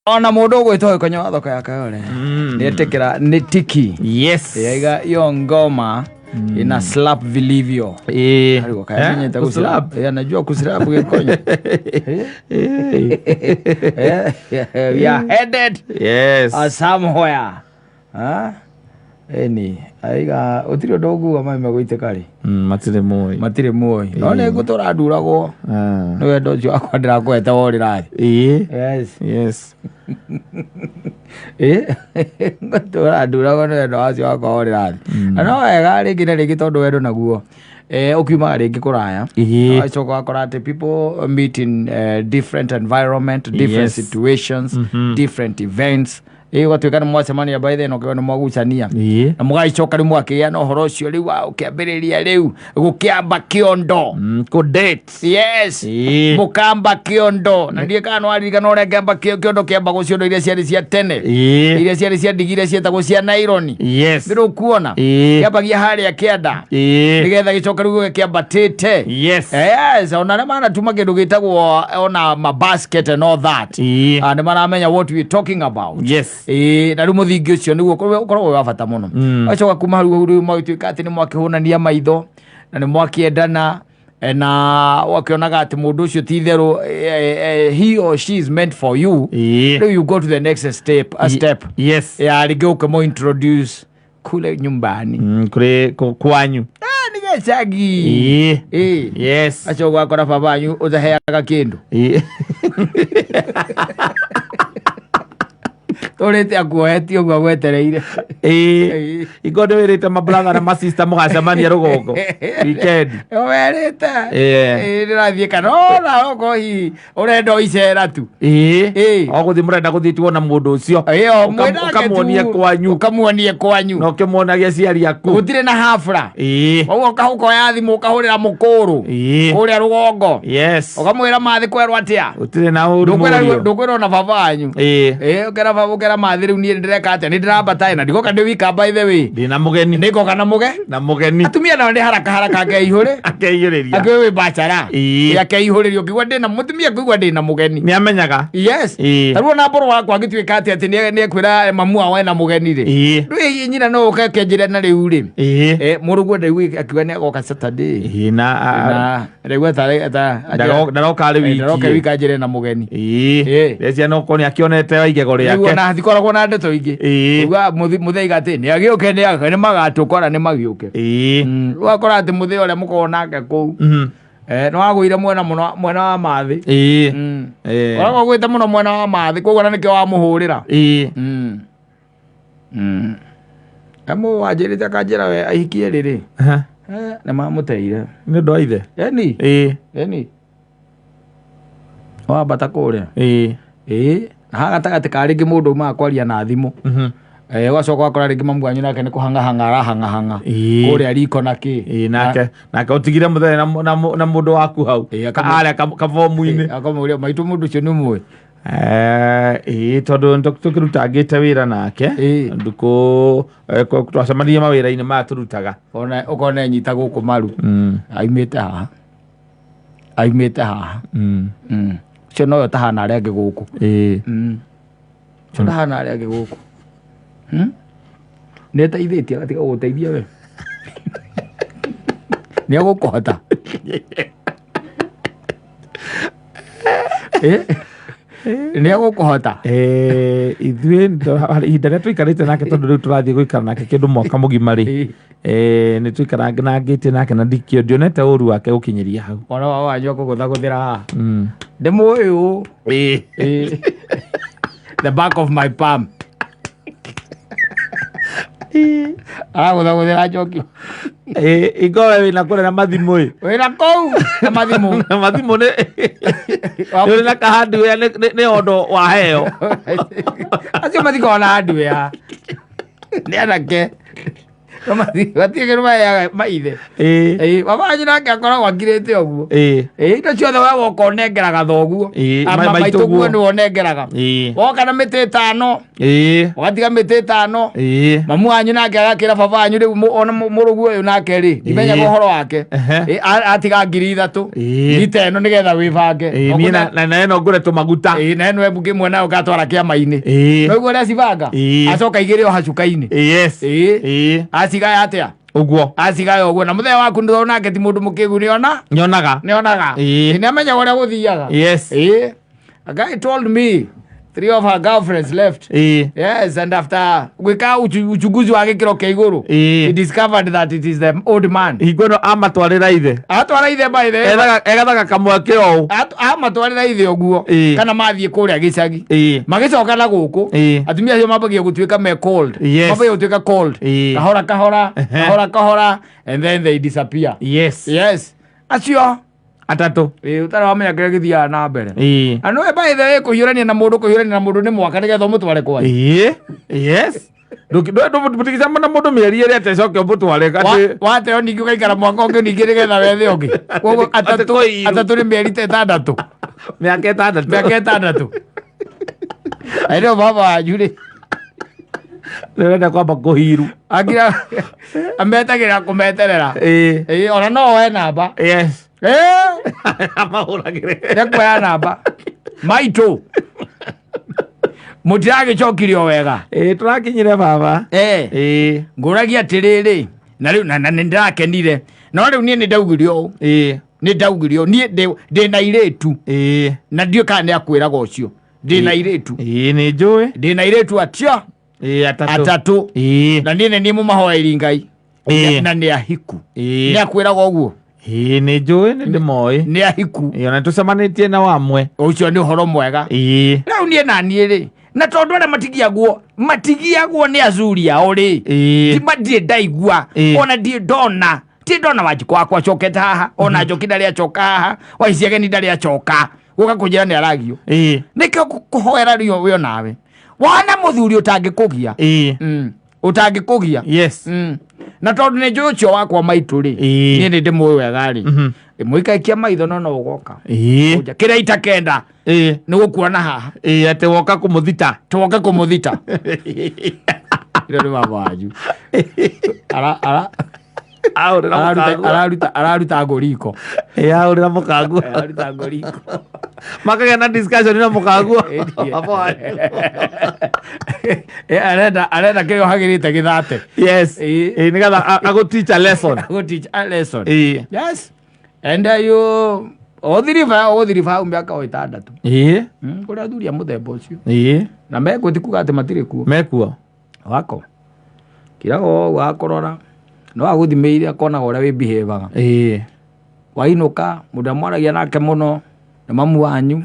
Ona mũndũ ũgwĩtwo Gĩkonyo wa thoko ya Kayole nĩetĩkĩra nĩ tiki. Yaiga iyo ngoma ina slap vilivyo. Ariko kayamenyete Kuslap. guslap. Anajua kuslap Gĩkonyo. We are headed somewhere. Ah? Eni, aiga ũtirĩ ũndũ ũnguga maĩ megũitĩka rĩ. Matirĩ moĩ. Matirĩ muoĩ. No nĩ ngũtũra nduragwo. Nĩ wendo ũcio wakwa ndĩrakũhete worĩra thĩ. Yes. Ngũtũra nduragwo nĩ wendo wacio wakwa worĩra thĩ. Na no wega rĩngĩ na rĩngĩ tondũ wendo naguo ũkiumaga rĩngĩ kũraya. Ũgacoka ũgakora atĩ people meet in different environment, different situations, different events. Ũgatuĩka nĩ mwacemania by then ũkĩona nĩ mwagucania. Na mũgagĩcoka rĩu mũgakĩgĩa na ũhoro ũcio rĩu wa ũkĩambĩrĩria rĩu gũkĩamba kĩondo. Kũ date. Yes. Mũkamba kĩondo na ndiĩ kana nĩwaririkana ũrĩa kĩamba kĩondo kĩambagwo ciondo iria ciarĩ cia tene, iria ciarĩ cia ndigi iria cietagwo cia naironi. Ndĩrĩ ũkuona kĩambagia harĩa kĩanda nĩgetha gĩcoke rĩu gĩkĩambatĩte. Yes, ona arĩa manatuma kĩndũ gĩtagwo ona mabasket and all that. Ah, nĩ maramenya what we talking about. Ĩĩ, na rĩu mũthingi ũcio nĩguo ũkoragwo wĩ wa bata mũno. Wacoka kuma hau rĩu magĩtuĩka atĩ nĩ mwakĩhũnania maitho na nĩ mwakĩendana, na wakĩonaga atĩ mũndũ ũcio ti itherũ, he or she is meant for you. Rĩu you go to the next step, a step ya rĩngĩ ũkĩmũ introduce kule nyumbani. Kũrĩ kwanyu. Ah, nĩ gĩcagi. Ĩĩ. Acio gwakora baba wanyu ũtaheaga kĩndũ. Tũrĩte akuohetie ũguo agwetereire. Ingo nĩ wĩrĩte mabratha na masista mũgacemania rũgongo weekend. Werĩte. Ndĩrathiĩ kana ona okorwo hihi ũrenda o icera tu. O gũthiĩ mũrenda gũthiĩ tuona mũndũ ũcio. Ĩyo, mwĩnake tu. Ũkamuonie kwanyu. Ũkamuonie kwanyu. Na ũkĩmuonagia aciari aku. Gũtirĩ na hafla. Ũguo ũkoya thimũ ũkahũrĩra mũkũrũ kũrĩa rũgongo. Ũkamwĩra mathĩ kwerwo atĩa. Gũtirĩ na ũru mũriũ. Ndũkwĩrwo na baba wanyu. Ũkera baba ũkera mathĩ rĩu niĩ ndĩreka atĩa, nĩ ndĩrambata na ndigoka ndĩ wika by the way. Ndĩna mũgeni. Nĩngoka na mũge. Na mũgeni. Atumia nao nĩ haraka haraka akeihũrĩ. Akeihũrĩria. Akĩũĩ wĩ bachara. Akeihũrĩria ũkĩigua ndĩna mũtumia kũigua ndĩna mũgeni. Nĩ amenyaga. Yes. Tarĩu ona mbũrũ wakwa angĩtuĩka atĩ atĩ nĩ ekwĩra mamu wao ena mũgeni rĩ. Ndũĩ nyina no ũke akĩanjĩra na rĩu rĩ. Mũrũguo ndaigu akiuga nĩ agoka Saturday. Na Na rĩu eta ndaroka arĩ wiki. Ndaroka wiki anjĩre na mũgeni. Rĩcia no korwo nĩ akĩonete wa igego Rĩu rĩake. ona hatikoragwo na ndeto ingĩ. Uga mũtheiga atĩ nĩ agĩũke nĩ magatũkora nĩ magĩũke. Ũgakora atĩ mũthee ũrĩa mũkoragwo nake kũu nĩ wagũire mwena mũno mwena wa mathĩ. Ũragwo ũgwĩte mũno mwena wa mathĩ koguo na nĩkĩo wamũhũrĩra. Emu wanjĩrĩte akanjĩra we ahikie rĩrĩ nĩ mamũteire. Nĩ ũndũ wa ithe. Eni. Eni. Wambata kũrĩa. Ĩĩ, na haha gatagatĩ ka rĩngĩ mũndũ umaga kwaria na thimũ. Ũgacoka ũgakora rĩngĩ mamu wanyu nake nĩ kũhang'ahang'a arahang'ahang'a kũrĩa riko na kĩ. Nake nake ũtigire mũthenya na mũndũ waku hau harĩa kabomu-inĩ. Akamũria maitũ mũndũ ũcio nĩ mũĩ. Ĩĩ tondũ tũkĩrutangĩte wĩra nake ndukũ twacemanirie mawĩra-inĩ maya tũrutaga. Ona ũkona enyita gũkũ maru. Aumĩte haha. Aumĩte haha. Ũcio nowe ũtahana arĩa angĩ gũkũ. Ũcio ndahana arĩa angĩ gũkũ. Nĩ ĩteithĩtie agatiga gũgũteithia we. Nĩ egũkũhota. Nĩ egũkũhota. Ithuĩ ihinda rĩrĩa tũikarĩte nake tondũ rĩu tũrathiĩ gũikara nake kĩndũ mwaka mũgima rĩ, nĩ tũikarangĩte nake na ndikĩo ndionete ũru wake gũkinyĩria hau. Mwana wa wanyu akũgũthagũthĩra haha. Ndĩmũĩ ũũ. The back of my palm. Aragũthagũthĩra njoki. Ingo we wĩna kũrĩa na mathimũ ĩ. Wĩna kũu na mathimũ. Na mathimũ nĩ ũrĩ na ka hardware nĩ ondo waheo. Acio mathikoragwo na hardware. Nĩ anake. Gatirĩ kĩndũ maheaga maithe. Ĩĩ. Ĩĩ, baba wanyu nake akoragwo akirĩte ũguo. Ĩĩ. Ĩĩ, indo ciothe we woka ũnengeraga thoguo. Ĩĩ, Ama maitũguo. maitũguo nĩwe ũnengeraga. Ĩĩ. Woka na mĩtĩ ĩtano, Ĩĩ. ũgatiga mĩtĩ ĩtano. Ĩĩ. Mamu wanyu nake agakĩra baba wanyu rĩu ona mũrũguo ũyũ nake rĩ, ndimenyaga Ĩĩ. ũhoro wake. Ehe. Ĩĩ, atiga 3,000. Ĩĩ. Ngita ĩno nĩgetha wĩbange. Ĩĩ, niĩ na ĩno ngũre tũmaguta. Ĩĩ, na ĩno ĩmwe nayo ũgatwara kĩama-inĩ. Ĩĩ. Noguo ũrĩa cibanga? Ĩĩ. Acoka igĩrĩ o hacuka-inĩ. Yes. Ĩĩ. Ĩĩ. Acigaya atĩa? Ũguo. Acigaya ũguo na mũthenya waku nĩ nake ti mũndũ mũkĩgu nĩona Nyonaga. nĩonaga. Ĩĩ. Nĩ amenyaga ũrĩa gũthiaga. Yes. Ĩĩ. A guy told me three of her girlfriends left. Ĩĩ. Yes, and after gwĩka uchunguzi wa gĩkĩro kĩa igũrũ, Ĩĩ. he discovered that it is the old man. Hingo ĩno amatwarĩra ithe. Atwara ithe by the way. Ethaga kamweke ũũ. Amatwarĩra ithe ũguo Ĩĩ. kana mathiĩ kũrĩa gĩcagi. Ĩĩ. Magĩcoka na gũkũ Ĩĩ. atumia acio mambagia gũtuĩka me cold. Yes. Mambagia gũtuĩka cold. Ĩĩ. Kahora kahora, Ehe. kahora kahora and then they disappear. Yes. Yes. Acio Atatũ. ĩĩ ũtarĩ wamenya kĩrĩa gĩthiaga na mbere. Ĩĩ. Na nĩwe by the way kũhiũrania na mũndũ kũhiũrania na mũndũ nĩ mwaka nĩgetha ũmũtware kwanyu. Ĩĩ. Yes. Ndũtigicama na mũndũ mĩeri ĩrĩ atĩ acoke ũmũtware atĩ Wateo ningĩ ũgaikara mwaka ũngĩ ningĩ nĩgetha wethe ũngĩ. Koguo Atĩ atatũ kũiru. atatũ nĩ mĩeri ta ĩtandatũ. mĩaka ĩtandatũ. Mĩaka ĩtandatũ. Aĩrĩo baba wanyu rĩ Nĩ ũrenda kwamba kũhiru. akira ametagĩra kũmeterera. Ĩĩ. Ĩĩ ona no oe namba. Yes. Ĩĩ Amahũragĩre. nĩkuoya namba. Maitũ mũtiragĩcokirie o wega. Ĩĩ tũrakinyire baba. Ĩĩ. Ĩĩ. Ngũragia atĩrĩrĩ na rĩu na nĩ ndĩrakenire no rĩu niĩ nĩ ndaugire ũũ Ĩĩ. nĩ ndaugire ũũ niĩ ndĩ na irĩtu Ĩĩ. na ndiũĩ kana nĩ akwĩraga ũcio ndĩ na irĩtu Ĩĩ nĩ njũĩ. ndĩ na irĩtu atia Ĩĩ atatũ. atatũ Ĩĩ. na niĩ nĩ niĩ mũmahoeri Ngai Ĩĩ. na nĩ ahiku Ĩĩ. nĩ akwĩraga ũguo Ĩĩ nĩ njũĩ nĩ ndĩmoĩ. nĩ ahiku Ĩĩ ona tũcemanĩtie na wamwe. ũcio nĩ ũhoro mwega Ĩĩ. rĩu niĩ na niĩ rĩ na tondũ arĩa matigiagwo matigiagwo nĩ azuri ao rĩ Ĩĩ. ti ndirĩ ndaigua Ĩĩ. ona ndirĩ ndona ndirĩ ndona wanjikũ wakwa acokete haha ona njoki ndarĩ acoka haha waiciageni ndarĩ acoka gũka kũnjĩra nĩ aragio Ĩĩ. nĩkĩo kũhoera rĩo wĩ onawe wana mũthuri ũtangĩkũgia Ĩĩ. Ũtangĩkũgia Yes. Na tondũ nĩ njũĩ ũcio wakwa maitũ rĩ Ĩĩ. niĩ nĩ ndĩmũĩ wega rĩ mũikaikia maitho no no ũgoka Ĩĩ. Kũnja. Kĩrĩa itakenda Ĩĩ. nĩ gũkuona haha Ĩĩ atĩ woka kũmũthita. twoke kũmũthita ĩno nĩ baba wanyu ara Ahũrĩra araruta mũkanguo. araruta araruta ngũriko Ĩĩ ahũrĩra mũkanguo. araruta ngũriko Makagĩa na discussion na mũkanguo. Baba wanyu. Arenda arenda kĩrĩa ũhagĩrĩte gĩthate. Yes. Ĩĩ. Ĩĩ nĩgetha agũ teach a lesson. Go teach a lesson. Ĩĩ. Yes, and you ũthiriba ũgũthiriba hau mĩaka o ĩtandatũ. Ĩĩ. Kũrĩ athuri a mũthemba ũcio Ĩĩ. na mekuo ti kuga atĩ matirĩ kuo. Mekuo. Wako kiraga ũguo akũrora no agũthimĩire akonaga ũrĩa wĩbihevaga. Ĩĩ. Wainũka mũndũ amwaragia nake mũno nĩ mamu wanyu.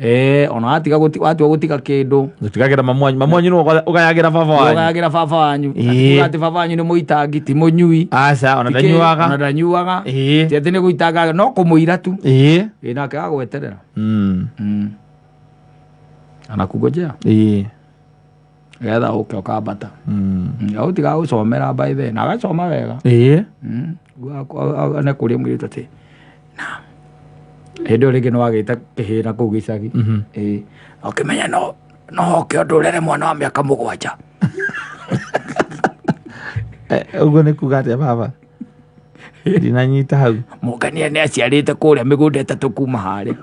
Ehe. Ona watiga watua gũtiga kĩndũ Gũtigagĩra mamu wanyu. Mamu wanyu nĩwe ũgayagĩra baba wanyu. ũgayagĩra baba wanyu. Ĩĩ. Na ti kuga atĩ baba wanyu nĩ mũitangi ti mũnyui. Aca ona Ti kĩ- ndanyuaga. ona ndanyuaga. Ĩĩ. Ti atĩ nĩ gũitangaga no kũmũira tu. Ĩĩ. Ĩ nake agweterera. Anakungojea Ĩĩ. getha ũke ũkambata. Agũtiga gũcomera by then na agacoma wega. Ĩĩ. Nĩ kũrĩa mũirĩtu atĩ na hĩndĩ ĩyo rĩngĩ nĩ wagĩte kĩhĩna kũu gĩcagi. Ĩĩ ũkĩmenya no no hoke ũndũ ũrere mwana wa mĩaka 7. Ũguo nĩ kuga atĩa baba? Ndinanyita hau. Mũngania nĩ aciarĩte kũrĩa mĩgũnda 3 kuma harĩa.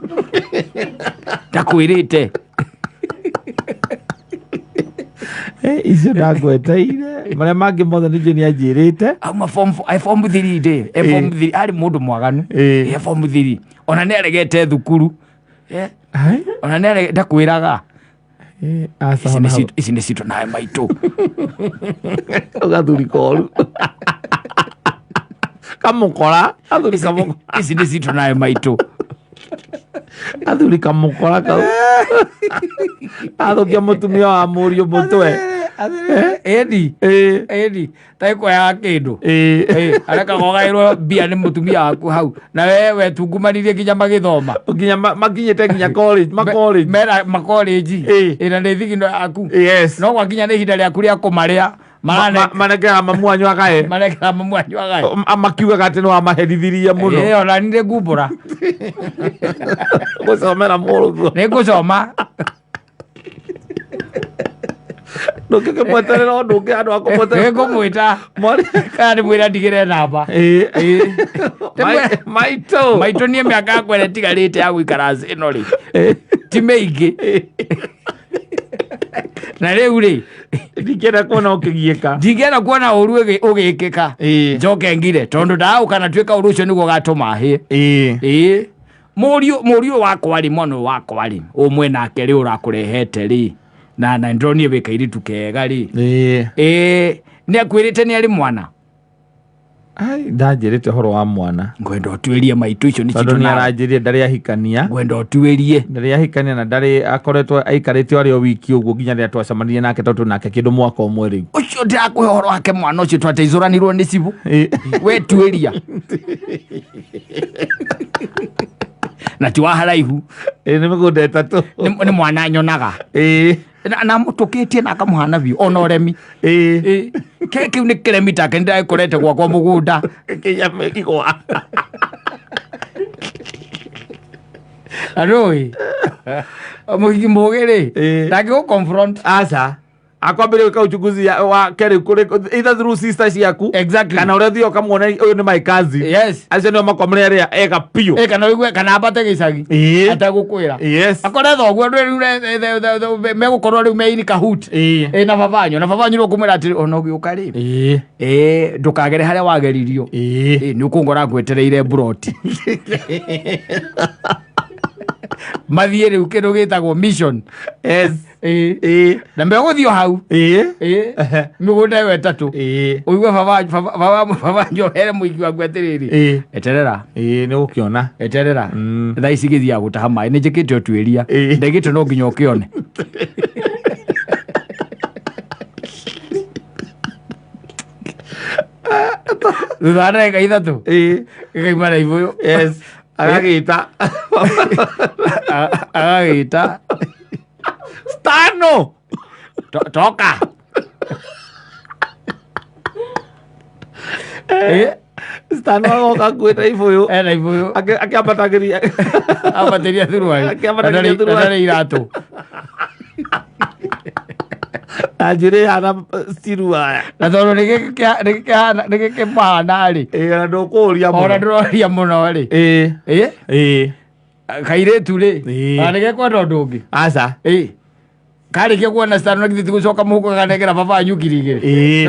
Ndakwĩrĩte. Icio ndangweteire marĩa mangĩ mothe nĩ nĩ anjĩrĩte. Auma form four, form 3 ndĩ, form 3 arĩ mũndũ mwaganu. Form 3 ona nĩ aregete thukuru. Ai? Ona nĩ ndakwĩraga. Aca Ici ona nĩ hau. citũ, ici nĩ citũ nawe maitũ. Gathuri koru. Kamũkora, gathuri kamũkora. Ici nĩ citũ nawe maitũ. Gathuri kamũkora kau. Athũkia mũtumia wa mũriũ mũtwe. Ĩni. Ĩni, taĩkwoyaga kĩndũ. Areka gogaĩrwo mbia nĩ mũtumia waku hau. Na we wetungumanirie nginya magĩthoma. Nginya makinyĩte nginya college, ma college. Mera ma college. Ĩĩ. Ĩna nĩ thigino yaku. Yes. No gwakinya nĩ ihinda rĩaku rĩa kũmarĩa. Manengeraga mamu wanyu agae. Manengeraga mamu wanyu agae. Makiugaga atĩ nĩ wamaherithirie mũno. Ĩĩ, ona nĩ ngumbũra. Gũcomera mũrũguo. Nĩ ngũcoma. Ndũngĩkĩmweterera ũndũ ũngĩ handũ ha kũmweterera. Nĩ ngũmwĩta. Kana ndĩmwĩre ndigĩre namba. Ĩĩ. Maitũ. Maitũ niĩ mĩaka yakwa ĩrĩa ĩtigarĩte ya gũikara thĩ ĩno rĩ, ti mĩingĩ. Na rĩu rĩ, ndingĩenda kuona ũkĩgiĩka. Ndingĩenda kuona ũru ũgĩkĩka. Njoke ngire tondũ ndagũka na tuĩka ũru ũcio nĩguo ũgatũma hĩe. Ĩĩ. Mũriũ wakwa rĩ, mwana ũyũ wakwa rĩ, ũmwe nake rĩ ũrakũrehete rĩ, na ndĩronire wĩ kairĩtu kega rĩ. Ĩĩ, nĩ akwĩrĩte nĩ arĩ mwana? Ai, ndanjĩrĩte ũhoro wa mwana. Ngwenda ũtuĩrie maitũ icio nĩ Tondũ citũ nĩ nawe. aranjĩrire ndarĩ ahikania. Ngwenda ũtuĩrie. Ndarĩ ahikania na ndarĩ akoretwo aikarĩte arĩ o wiki ũguo nginya rĩrĩa twacemanirie nake tondũ nake kĩndũ mwaka ũmwe rĩu. Ũcio ndĩrakũhe ũhoro wake mwana ũcio twateithũranirwo nĩ cibũ. We tuĩria. Na ti wa haraihu. Ĩĩ, nĩ mĩgũnda ĩtatũ. Nĩ mwana nyonaga. Na mũtũkĩtie na akamũhana biũ ona ũremi. Ĩĩ. Kĩu nĩ kĩremi take nĩndagĩkorete gwakwa mũgũnda. Kĩnya igwa. Na ndũĩ, mũhiki mũgĩ rĩ, ndangĩgũ confront. Aca. Akwambĩrĩria gwĩka uchunguzi wa kerĩ kũrĩ either through sister ciaku. Exactly. Kana ũrĩa ũthiaga ũkamuona ũyũ nĩ my cousin. Yes. Acio nĩo makwamũrĩra arĩa ega biũ. Ĩ, kana ũigue kana ambate gĩcagi. Atagũkwĩra. Yes. Akore thoguo andũ rĩu megũkorwo rĩu me in cahoot. Ĩ, na baba wanyu, na baba wanyu rĩu ũkũmwĩra atĩrĩ, ona ũgĩũka rĩ. Ĩ, ndũkagere harĩa wageririo. Ĩ, nĩ ũkũngora ngwetereire mburoti. Mathiĩ rĩu kĩndũ gĩtagwo mission. Yes. Ĩ. Na megũthiĩ o hau. Ĩ. Mĩgũnda ĩyo ĩtatũ. Ũigue baba njohere mũingĩ waku atĩrĩrĩ. Eterera. Ĩ, nĩ ũgũkĩona. Eterera. Thaa ici gĩthiaga gũtaha maĩ. Nĩ njĩkĩte ũtuĩria. Ndagĩte no nginya ũkĩone. Thutha wa ndagĩka ithatũ. Gĩkauma na ibũyũ. Yes. Agagĩta. Agagĩta. Stano. Toka. Stano agoka akuĩte ibũyũ. Ena ibũyũ. Akĩambatagĩria. Ambatĩria thuruarĩ. Akĩambatagĩria Na thuruarĩ. ndarĩ iratũ. Na njuĩrĩ ĩhana ciruaya. Na tondũ nĩgĩkĩmahana rĩ. Ĩĩ, ona ndũkũũria mũno. Ona ndũroria mũno rĩ. Ĩĩ. Ĩĩ. Kairĩtu rĩ. Ona nĩgekwenda ũndũ ũngĩ. Aca. Ĩĩ. Karĩkia kuona Stano na githĩ ti gũcoka mũhuko gakanengera baba wanyu ngiri igĩrĩ.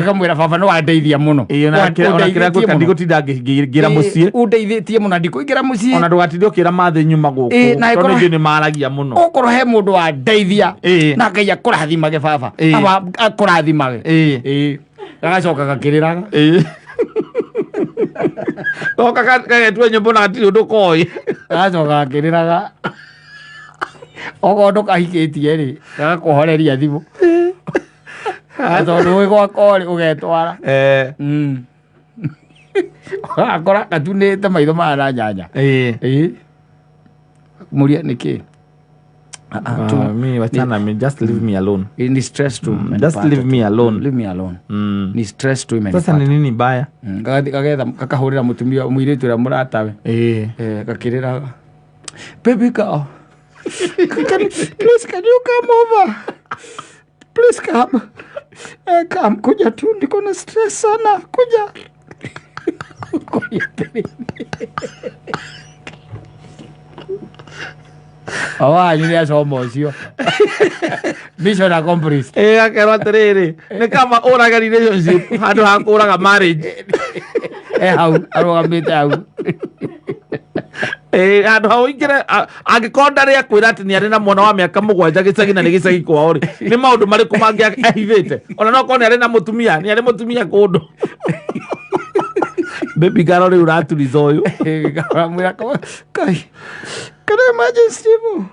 Gakamwĩra baba nĩ wandeithia mũno. Ĩĩ, ona kĩrĩa Ũndeithĩtie ngwĩka mũno. ndigũtinda ngĩingĩra Ĩĩ, mũciĩ. ũndeithĩtie mũno ndikũingĩra mũciĩ. Ona ndũgatinde ũkĩra mathĩ nyuma gũkũ. Ĩĩ, na Tondũ ĩkorwo- ithuĩ nĩ maragia mũno. Okorwo he mũndũ wandeithia. Na Ngai akũrathimage baba. Aba akũrathimage. Ĩĩ. Gagacoka gakĩrĩraga. Goka gagetwo nyũmba na gatirĩ ũndũ koĩ. Gagacoka gakĩrĩraga. Okorwo ndũkahikĩtie rĩ, gagakũhoreria thimũ. Na tondũ wĩ gwakwa rĩ, ũgetwara. Ũgakora gatunĩte maitho maya na nyanya. Ĩĩ. Mũria nĩkĩ? Mi wachana mi, just leave me alone. Ni stress tu Just leave me alone. Leave me alone. Ni stress tu imenipata. Sasa ni nini baya? Gagathiĩ gagetha gakahũrĩra mũtumia mũirĩtu ũrĩa mũratawe. Gakĩrĩraga. Baby girl. Please can you come over? Please come. Come, kuja tu, niko na stress sana. Kuja. Kuja tena. Awa, nĩ acoma ũcio. Mission accomplished. Ĩĩ, akerwo atĩrĩrĩ, nĩ kaba ũrage relationship handũ ha kũraga marriage. Hau, arũgamĩte hau. Ĩĩ, handũ ha ũingĩre, angĩkorwo ndarĩ akwĩra atĩ nĩ arĩ na mwana wa mĩaka mũgwanja gĩcagi na nĩ gĩcagi kwao rĩ, nĩ maũndũ marĩkũ mangĩ ahithĩte? Ona no korwo nĩ arĩ na mũtumia, nĩ arĩ mũtumia kũndũ. Baby girl rĩu ũraturiza ũyũ. Amwĩra, Kai, can I imagine Steve?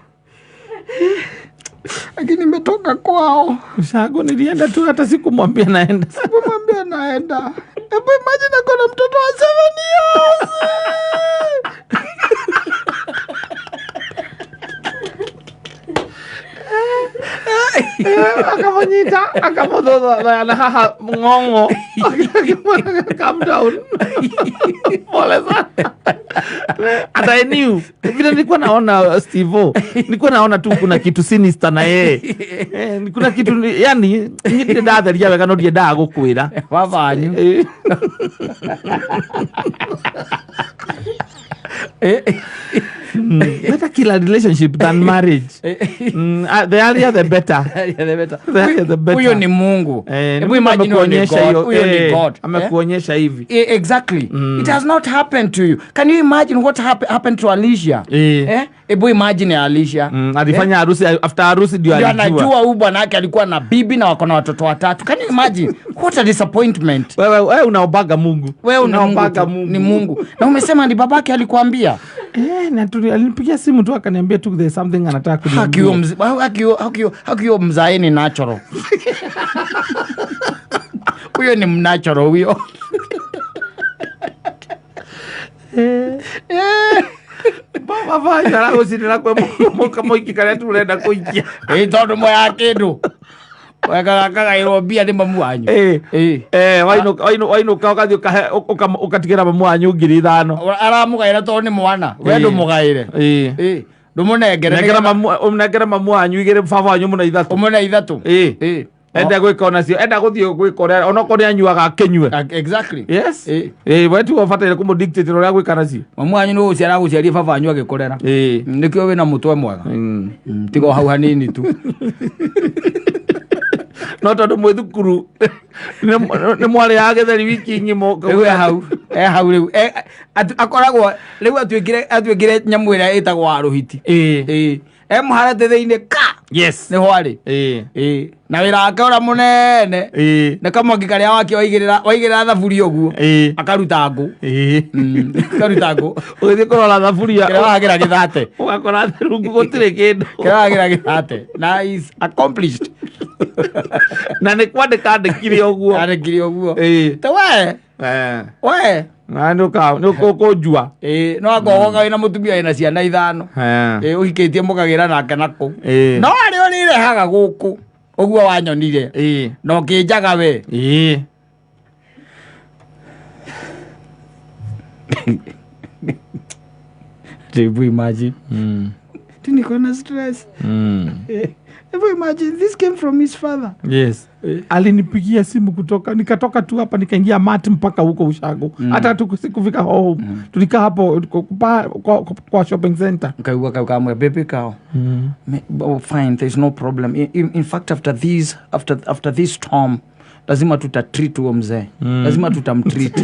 Lakini nimetoka kwao. Ushago nilienda tu hata sikumwambia naenda. Sikumwambia naenda. Hebu imagine ako na mtoto wa 7 years. Akamũnyita akamũthothoya na haha ng'ong'o. Calm down. Pole sana. And I knew vile nilikuwa naona Steve, nilikuwa naona tu kuna kitu sinister na yeye. Kuna kitu yani nĩ ndatheria wega no ndiendaga gũkwĩra. Baba wanyu. Better kill a relationship than marriage. The earlier the better. The earlier the better. Huyo ni Mungu. Hebu imagine huyo ni God. Amekuonyesha hivi. Exactly. It has not happened to you. Can you imagine what happened to Alicia? Hebu imagine Alicia. Alifanya harusi, after harusi ndio alijua. Anajua huyu bwana yake alikuwa na bibi na wako na watoto watatu. Can you imagine? What a disappointment. Wewe unaobaga Mungu. Wewe unaobaga Mungu. Ni Mungu. Na umesema ni babake alikuambia. Na alinipigia simu tu akaniambia tu there's something anataka kuniambia. Hakio mzae ni natural. Huyo ni natural huyo. Baba vanya la gũcinĩra kwe mũka mũiki karĩa turenda kũikia. Tondũ moya kĩndũ. Wekaga kagaĩrwo mbia nĩ mamu wanyu. Wainũka ũgathiĩ ũkatigĩra mamu wanyu 5,000. Aramũgaĩra tondũ nĩ mwana. We ndũmũgaĩre. Ndũmũnengere. Nengera mamu wanyu 2, baba wanyu mũne 3. Ũmũne 3. Enda gwĩka onacio, enda gũthiĩ gwĩka ũrĩa onokorwo nĩ anyuaga akĩnyue. Exactly. Yes. We tiwe ũbataire kũmũdictate ũrĩa gwĩka nacio. Mamu wanyu nĩ gũciara agũciarie baba wanyu agĩkũrera. Nĩkĩo wĩna mũtwe mwega. Tiga o hau hanini tu. No tondũ mwĩ thukuru nĩ mwarĩaga gĩtheri wiki ng'ima. Rĩu e hau, e hau rĩu. Akoragwo rĩu atuĩkire nyamũ ĩrĩa ĩtagwo wa rũhiti. E mũharate thĩinĩ ka. Yes. Nĩho arĩ. Na wĩra wake ũrĩa mũnene. Nĩ kamwaki karĩa wake waigĩrĩra thaburia ũguo. Akaruta ngũ. Akaruta ngũ. Ũgĩthiĩ kũrora thaburia. Kĩrĩa wagĩra gĩthate. Ũgakora rungu gũtirĩ kĩndũ. Kĩrĩa wagĩra gĩthate. Na is accomplished. Na nĩ kwandĩka andĩkire ũguo. Andĩkire ũguo. Te we. We. Na nĩ ũkũnjua. No akorwo wĩna mũtumia wĩna ciana 5. Ũhikĩtie mũkagĩra nake na kũu. No arĩa ũrĩrehaga gũkũ ũguo wanyonire. Na ũkĩnjaga we. Hebu imagine. Niko na stress. Hebu imagine this came from his father. Yes. Alinipigia simu kutoka, nikatoka tu hapa nikaingia mat mpaka huko Ushago. Hata sikufika home. Tulikaa hapo kwa shopping center. Nikaigua kama baby kao. Oh, fine, there's no problem. In fact after this storm lazima tutatreat huo mzee. Lazima tutamtreat.